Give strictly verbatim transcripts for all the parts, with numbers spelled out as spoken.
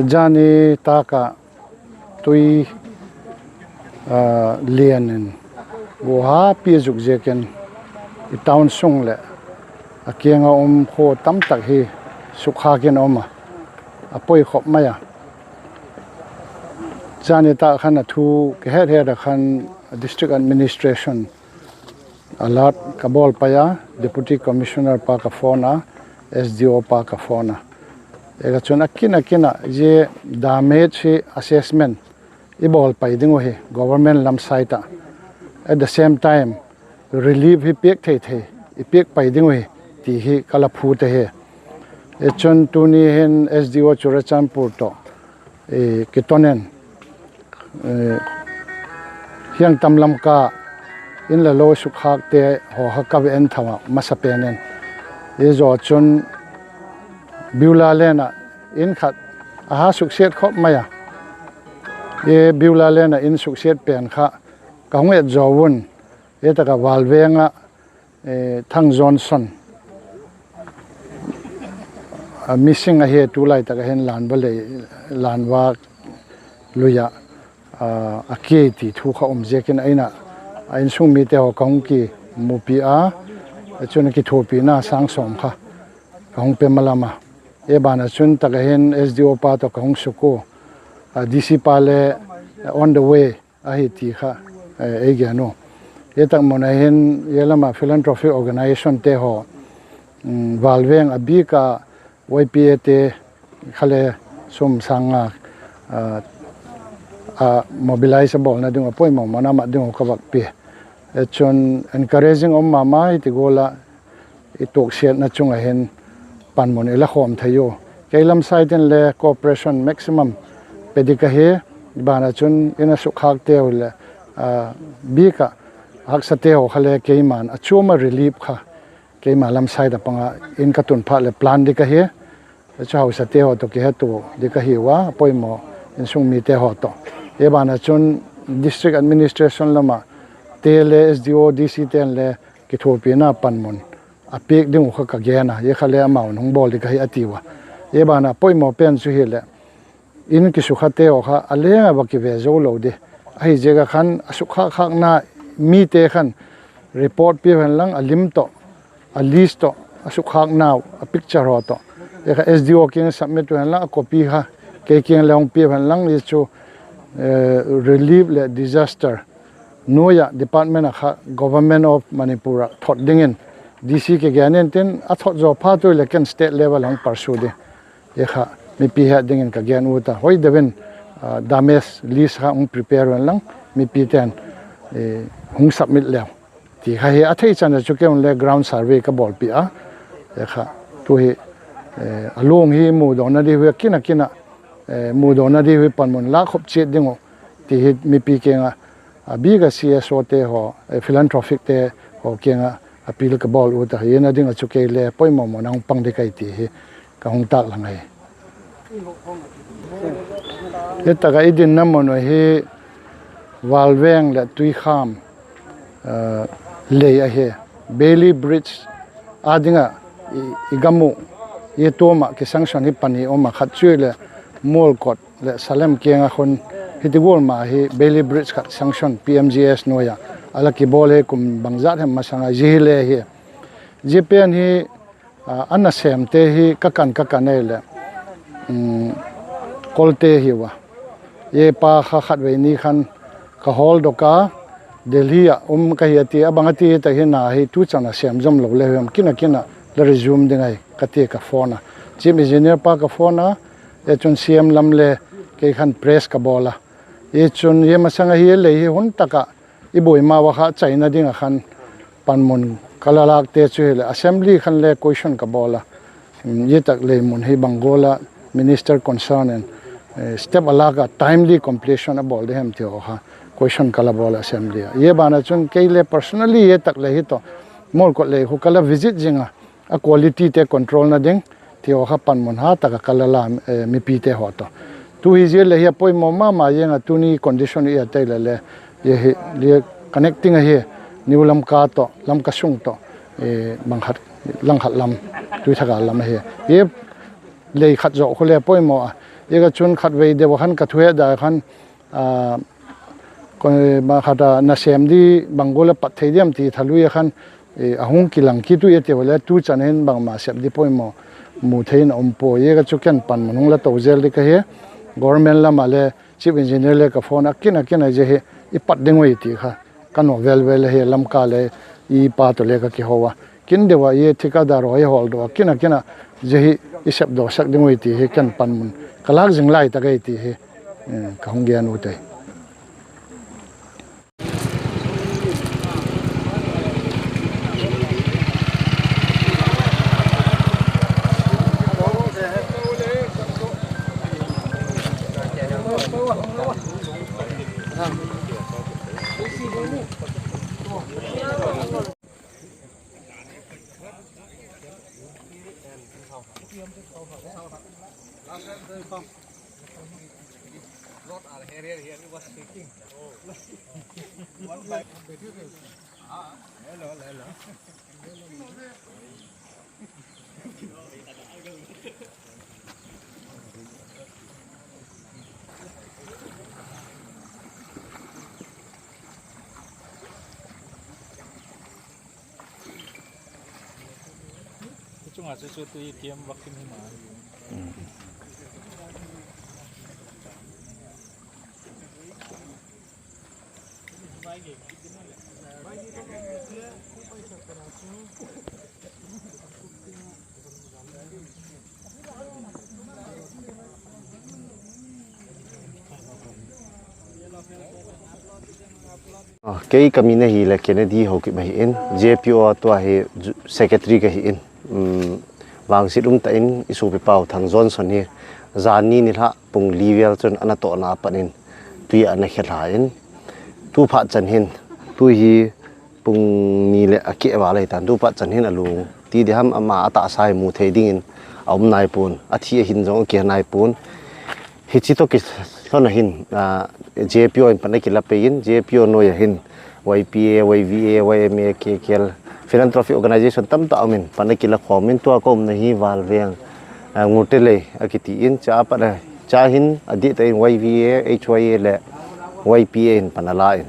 Zani taka tui, ah, lian in, guha pi zuk ziakin, i town sung leh a kiang a om khua tamtak hi sukhakin om a, a poi khop mai a. Zani tak khan a thu ka het het a khan District Administration alert ka bawl pai a, Deputy Commissioner pa ka phone a, S D O pa ka phone a. Ei ka chun a kin a kin a, zia damage hi assessment i bawl pai ding uhi, government lam side ah. At the same time, relief hi piak thei thei, i piak pai ding uhi, ti hi ka la phut ahi. Ei chun tuni hin S D O Churachandpur toh, eh, kitonin, eh, hiang tam Lamka in la lo sukhakte haw kha ka va en tham a masa penin. Ei zaw chun Beulah Lane ah in khat a ha suksiat khop mai a. Ei Beulah Lane ah in suksiat pen kha ka hung et zaw un. Ei taka Valveng ah, eh, Thang Johnson, ah, missing ahi, tulai taka hin Lanva lei, Lanva lui ah, ah, a kei ti thu kha om ziakin a inn ah, a insung mite haw ka hung kimupi a, chun a kithuapina sang sawm kha ka hung pe malam a. Ei ban ah chun taka hin S D O pa toh ka hung suk u, ah, D C pa leh, ah, on the way ahi ti kha, eh, ei gen u. Ei tak mun ah hin, ei lam ah philanthropic organization te haw, mm, Valveng a bik a Y P A te kha leh sum sang nga, ah, ah, mobilize a bawlna ding a poimoh mawhna mat ding uh ka va pi. Ei chun encouraging om mahmah hi ti gual a, i tuaksiatna chung ah hin panmun i la khawm thei u. Kei lam side in leh cooperation maximum pe di ka hi, ei ban ah chun in a sukkhakte uh leh, ah, bik a haksate uh kha leh keiman a chuam a relief kha keima lam side a pang a in ka tun phat leh plan di ka hi. Ei chu hausate haw toh kihettuah di ka hi ua, poimoh insung mite haw toh. Ei ban ah chun District Administration lam ah te leh S D O, D C ten leh kithuapina panmun a piak ding uh kha ka gen a, ei kha leh amau hong bawl di ka hi a ti ua. Ei ban ah poimoh pen chu hi leh, in kisukhate uh kha a leng a va kive zou lou di. Ahi ziak a khan a sukkhak khakna mite khan report pia hen lang a lim toh, a list toh, a sukkhakna uh, a picture haw toh. Ei kha S D O kiang submit uh hen lang a copy kha kei kiang leh hong pia hen lang ei chu, eh, relief leh disaster nuai a department a kha Government of Manipur a thot dingin D C kigen in tin a thot zaw phat uh leh ken state level hong pursue di. Ei kha mipi het dingin ka gen ut a. Hoih deuhin, ah, damage list kha hong prepare hen lang mipi ten, eh, hong submit leh ti kha hi a theih chan a chu kei un leh ground survey ka bawlpih a. Ei kha tu hi, eh, a lung hi mudawnna di uh a kin a kin a, eh, mudawnna di uh panmun lak khop chiat ding uh ti hi mipi kiang a, a bik a C S O te haw, eh, philanthropic te haw kiang a appeal ka bawl ut a, hiai na ding a chu kei leh poimoh mawhna hong pang di ka hi ti hi ka hung taklang ahi. Ei taka i dinna mun uh hi Valveng leh Tuikham, eh, lei ahi. Bailey Bridge a ding a i, i gam uh, i tuam a ki sanction hi pani om a, khat chu leh Mualkot leh Salem kiang a khun hi ti gual mah hi Bailey Bridge khat sanction P M G S nuai a a la kibawl hi kum bangzah hem masang a zia hi leh hi. Zia pen hi, ah, a nasemte hi ka kan ka kan ei leh, um, Kolte hi ua. Ei pa kha khatvei ni khan ka hawl dawk a, Delhi a om ka hi a ti a, bang a ti tak hi na hi tu chan a sem zom lou leh hiam kin a kin a la resume ding ahi ka ti ka phone a. Chief Engineer pa ka phone a, e chun C M lam le kei khan press ka bawl a. E chun e masang a hi lei hi hun taka i buai ma ua kha chaina ding a khan panmun ka la lak te chu hi le assembly khan le question ka bawl a. Mm, e tak lei mun hi bang gual a minister concern in, eh, step a lak a timely completion a bawl di hem ti ua kha question ka la bawl a assembly a. E ban a chun kei le personally e tak lei hi toh Molkot lei hu ka la visit zing a, a quality te control na ding ti ua kha panmun ha taka ka la la, eh, mipi te haw toh. Tu hi zia le hi a poimoh mahmah e nga tuni condition i a tei le le, e hi, e connecting a hi, New Lamka toh, Lamka sung toh, eh, bang khat, Langkhat lam, Tuithakal lam a hi. E lei khat zoh khu le poimoh a. E ka chun khatvei deuh a khan ka thuhilh dan khan, ah, ko-, bang khat a na sem di bang gual a pat thei diam ti thalui a khan, eh, a hung kilang kit uh e ti ua le tu chan hin bangmah sep di poimoh mu thei in a om pua e ka chu ken panmun hung la tou zel di ka hi. Government lam a le Chief Engineer le ka phone a kin a kin a e hi i pat ding uh e ti kha ka no vel vel hi Lamka le i pa toh le ka kihou a. Kin deuh a e thikadar haw i hawl doh a kin a kin a e hi i sep doh sak ding uh e ti hi ken panmun ka lak zing lai tak e ti hi, eh, ka hung gen uh te. Chunga chu chu tui tiam vak in hi ma. Ah, kei ka min ahi le Kennedy Haokip ahi in, J P O a tua hi ju-, secretary ka hi in. Um, vangsit um ta in i supi pau Thang Johnson hi zan ni nilhah pung li vel chun ana tohna apan in tui ana khe thla in. Tu phat chan hin, tu hi pung ni le a keh val ahi tan, tu phat chan hin a lung ti di ham ama a tahsa hi mu thei ding in a om nai pun, a thi a hin zong a keh nai pun. Hichi toh kihlon a hin, ah, J P O in pan a kila pei in, J P O nuai a hin Y P A, Y V A, Y M A, K K L, philanthropic organization tamtak om in pan a kila khawm in tua ka omna hi Valveng, ah, Ngurte lei a kiti in cha pan a, cha hin a dih ta in Y V A, H Y A le Y P A in pan a la in.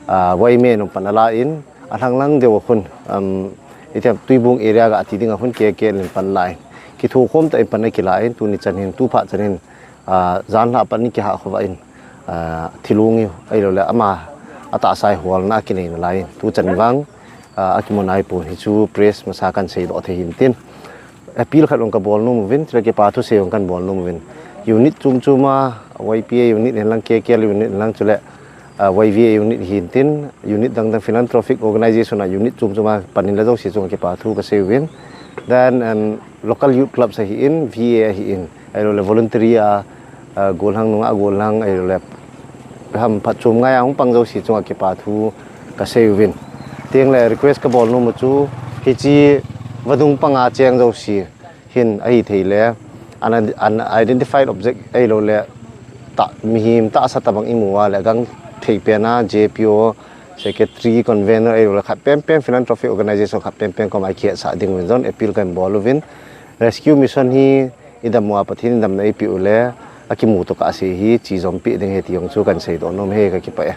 Ah, Y M A in pan a la in, a hlanglang deuh a khun, um, i tiam Tuibung area ga a ti ding a khun K K L in pan la in. Kithukhawm ta in pan a kila in, tuni chan hin, tu phat chan hin, ah, zan hla pan in kihah khova in, ah, thilung i, ahi lou le ama a tahsa hi hualna a kinei na la in. Tu chan vang, ah, a kimu nai pun hi chu press masa kan sei doh thei hin tin. Appeal khat ong ka bawl nuam uvin, chule kipahthu sei ong kan bawl nuam uvin. Unit chum chum a, Y P A unit in lang, K K L unit in lang, chule, ah, Y V A unit hi in tin, unit dangdang philanthropic organization a unit chum chum a pan in la zosia chunga kipahthu ka sei uvin. Then, um, local youth clubs ahi in, V A ahi in, ahi lou le voluntary a, ah, gollhang nung a gollhang, ahi lou le ham phatchom ngai a hong pang zosia chunga kipahthu ka sei uvin. Tiang le request ka bawl nuam uh chu, hichi vadung panga cheng zosia hin ahi thei le, un-, unidentified object ahi lou le, ta, mihing tahsa tabang i mu a le gang thei pen a J P O secretary, convener ahi lou le khat penpen philanthropic organization khat penpen kawm a i kihetsah ding uvin zong appeal kan bawl uvin. Rescue mission hi i dam ua Pathian in damna i pih uh le, a kimu toh ka sei hi chi zom pih ding hi ti ong chu kan sei doh nuam hi ka kipah e.